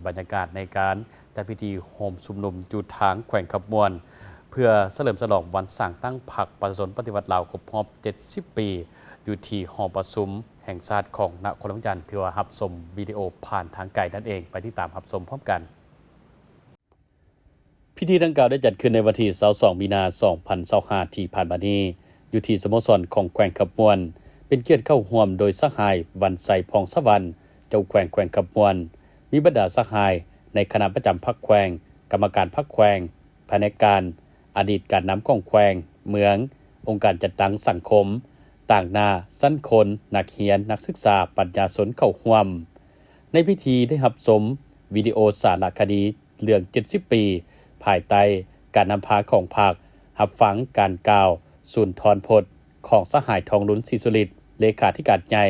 ບັນຍາກາດໃນການຈັດພິທີໂຮມຊຸມນຸມຢູ່ທາງແຂວງຄຳມ່ວນ ເພື່ອສະເຫຼີມສະຫຼອງວັນສ້າງຕັ້ງພັກປະຊາຊົນປະຕິວັດລາວຄົບຮອບເຈັດສິບປີ ຢູ່ທີ່ຫໍປະຊຸມແຫ່ງຊາດຂອງນະຄອນຫຼວງວຽງຈັນ ທີ່ວ່າຮັບຊົມວິດີໂອຜ່ານທາງໄກນັ້ນເອງ. ໄປຕິດຕາມຮັບຊົມພ້ອມກັນ. ພິທີດັ່ງກ່າວໄດ້ຈັດຂຶ້ນໃນວັນທີຊາວສອງ ມີນາ ສອງພັນຊາວຫ້າ ທີ່ຜ່ານມານີ້ ຢູ່ທີ່ສະໂມສອນຂອງແຂວງຄຳມ່ວນ, ເປັນກຽດເຂົ້າຮ່ວມໂດຍສະຫາຍ ວັນໄຊ ພອງສະຫວັນ ເຈົ້າແຂວງແຂວງຄຳມ່ວນ, ມີບັນດາສະຫາຍໃນຄະນະປະຈຳພັກແຂວງ, ກຳມະການພັກແຂວງ, ພະແນກການ, ອະດີດການນຳຂອງແຂວງ, ເມືອງ, ອົງການຈັດຕັ້ງສັງຄົມ, ຕາງໜ້າ, ຊັ້ນຄົນ, ນັກຮຽນ, ນັກສຶກສາ, ປັນຍາຊົນເຂົ້າຮ່ວມ. ໃນພິທີໄດ້ຮັບຊົມວິດີໂອສາລະຄະດີເລື່ອງເຈັດສິບປີ ພາຍໃຕ້ການນຳພາຂອງພັກ, ຮັບຟັງການກ່າວສູນທອນພົດຂອງສະຫາຍ ທອງລຸນ ສີສຸລິດ ເລຂາທິການໃຫຍ່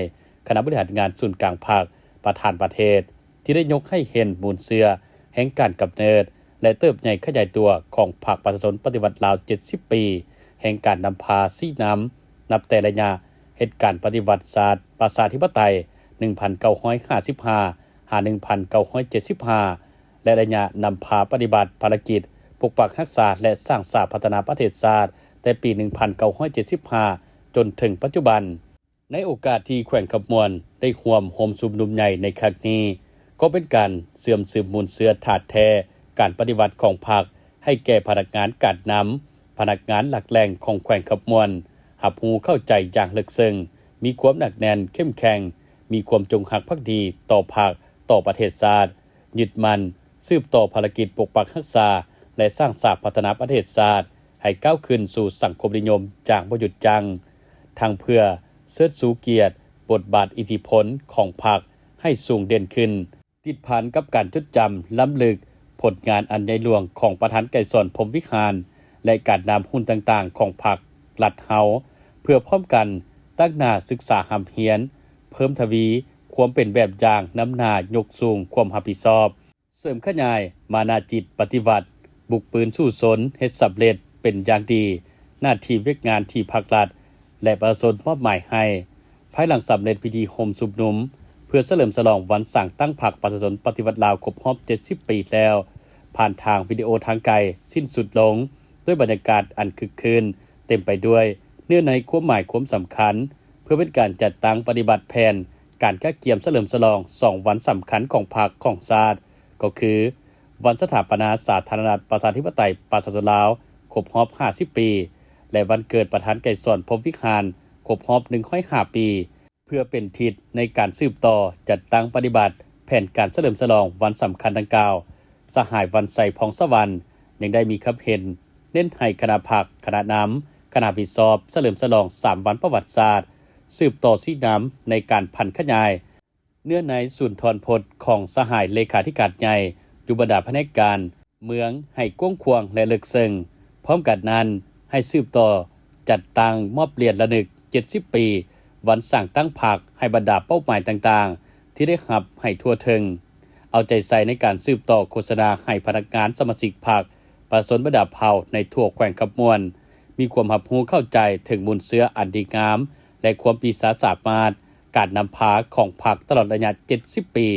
ຄະນະບໍລິຫານງານສູນກາງພັກ, ປະທານປະເທດ ທີ່ໄດ້ຍົກໃຫ້ເຫັນມູນເຊື້ອແຫ່ງການກຳເນີດ ແລະ ເຕີບໃຫຍ່ຂະຫຍາຍຕົວຂອງພັກປະຊາຊົນປະຕິວັດລາວເຈັດສິບປີ ແຫ່ງການນຳພາຊີ້ນຳ ນັບແຕ່ໄລຍະເຮັດການປະຕິວັດຊາດປະຊາທິປະໄຕ ໜຶ່ງພັນເກົ້າຮ້ອຍຫ້າສິບຫ້າ ຫາ ໜຶ່ງພັນເກົ້າຮ້ອຍເຈັດສິບຫ້າ ແລະ ໄລຍະນຳພາປະຕິບັດພາລະກິດປົກປັກຮັກສາ ແລະ ສ້າງສາພັດທະນາປະເທດຊາດ ແຕ່ປີ ໜຶ່ງພັນເກົ້າຮ້ອຍເຈັດສິບຫ້າ ຈົນເຖິງປັດຈຸບັນ. ໃນໂອກາດທີ່ແຂວງຄຳມ່ວນໄດ້ຮ່ວມໂຮມຊຸມນຸມໃຫຍ່ໃນຄັ້ງນີ້ ກໍເປັນການເຊື່ອມຊຶມມູນເຊື້ອທາດແທ້ການປະຕິວັດຂອງພັກ ໃຫ້ແກ່ພະນັກງານການນຳ, ພະນັກງານຫຼັກແຫຼ່ງຂອງແຂວງຄຳມ່ວນ ຮັບຮູ້ເຂົ້າໃຈຢ່າງເລິກເຊິ່ງ, ມີຄວາມໜັກແໜ້ນເຂັ້ມແຂງ, ມີຄວາມຈົງຮັກພັກດີຕໍ່ພັກ, ຕໍ່ປະເທດຊາດ, ຍຶດໝັ້ນ ສືບຕໍ່ພາລະກິດປົກປັກຮັກສາ ແລະ ສ້າງສາພັດທະນາປະເທດຊາດ ໃຫ້ກ້າວຂຶ້ນສູ່ສັງຄົມນິຍົມຢ່າງບໍ່ຢຸດຢັ້ງ, ທັງເພື່ອເຊີດຊູກຽດ, ບົດບາດ, ອິດທິພົນຂອງພັກໃຫ້ສູງເດັ່ນຂຶ້ນ, ຕິດພັນກັບການຈົດຈຳລ້ຳເລິກຜົນງານອັນໃຫຍ່ຫຼວງຂອງປະທານໄກສອນ ພົມວິຫານ ແລະ ການນຳຮຸ່ນຕ່າງໆຂອງພັກລັດເຮົາ, ເພື່ອພ້ອມກັນຕັ້ງໜ້າສຶກສາຮ່ຳຮຽນ, ເພີ່ມທະວີຄວາມເປັນແບບຢ່າງ, ນຳໜ້າຍົກສູງຄວາມຮັບຜິດຊອບ, ເສີມຂະຫຍາຍມານະຈິດປະຕິວັດ, ບຸກບືນສູ້ຊົນເຮັດສຳເລັດເປັນຢ່າງດີໜ້າທີ່ວຽກງານທີ່ພັກລັດ ແລະ ປະຊາຊົນມອບໝາຍໃຫ້. ພາຍຫຼັງສຳເລັດພິທີໂຮມຊຸມນຸມ ເພື່ອສະເຫຼີມສະຫຼອງວັນສ້າງຕັ້ງພັກປະຊາຊົນປະຕິວັດລາວຄົບຮອບເຈັດສິບປີແລ້ວ, ຜ່ານທາງວິດີໂອທາງໄກສິ້ນສຸດລົງ ດ້ວຍບັນຍາກາດອັນຄຶກຄື້ນ ເຕັມໄປດ້ວຍເນື້ອໃນຄວາມໝາຍຄວາມສຳຄັນ ເພື່ອເປັນການຈັດຕັ້ງປະຕິບັດແຜນການກະກຽມສະເຫຼີມສະຫຼອງສອງວັນສຳຄັນຂອງພັກຂອງຊາດ ກໍຄື ວັນສະຖາປະນາສາທາລະນະລັດປະຊາທິປະໄຕປະຊາຊົນລາວຄົບຮອບຫ້າສິບປີ ແລະ ວັນເກີດປະທານໄກສອນ ພົມວິຫານ ຄົບຮອບໜຶ່ງຮ້ອຍຫ້າປີ ເພື່ອເປັນທິດໃນການສືບຕໍ່ຈັດຕັ້ງປະຕິບັດແຜນການສະເຫຼີມສະຫຼອງວັນສຳຄັນດັ່ງກ່າວ, ສະຫາຍ ວັນໄຊ ພອງສະຫວັນ ຍັງໄດ້ມີຄຳເຫັນເນັ້ນໃຫ້ຄະນະພັກ, ຄະນະນຳ, ຄະນະຮັບຜິດຊອບສະເຫຼີມສະຫຼອງສາມວັນປະຫວັດສາດ ສືບຕໍ່ຊີ້ນຳໃນການຜັນຂະຫຍາຍ ເນື້ອໃນສູນທອນພົດຂອງສະຫາຍເລຂາທິການໃຫຍ່ຢູ່ບັນດາພະແນກການເມືອງໃຫ້ກວ້າງຂວາງ ແລະ ເລິກເຊິ່ງ. ພ້ອມກັນນັ້ນ, ໃຫ້ສືບຕໍ່ຈັດຕັ້ງມອບຫຼຽນລະນຶກເຈັດສິບປີ ວັນສ້າງຕັ້ງພັກໃຫ້ບັນດາເປົ້າໝາຍຕ່າງໆທີ່ໄດ້ຮັບໃຫ້ທົ່ວເຖິງ, ເອົາໃຈໃສ່ໃນການສືບຕໍ່ໂຄສະນາໃຫ້ພະນັກງານສະມາຊິກພັກ ປະຊາຊົນບັນດາເຜົ່າໃນທົ່ວແຂວງຄຳມ່ວນ ມີຄວາມຮັບຮູ້ເຂົ້າໃຈເຖິງມູນເຊື້ອອັນດີງາມ ແລະ ຄວາມປີຊາສາມາດ ການນຳພາຂອງພັກຕະຫຼອດໄລຍະເຈັດສິບປີ.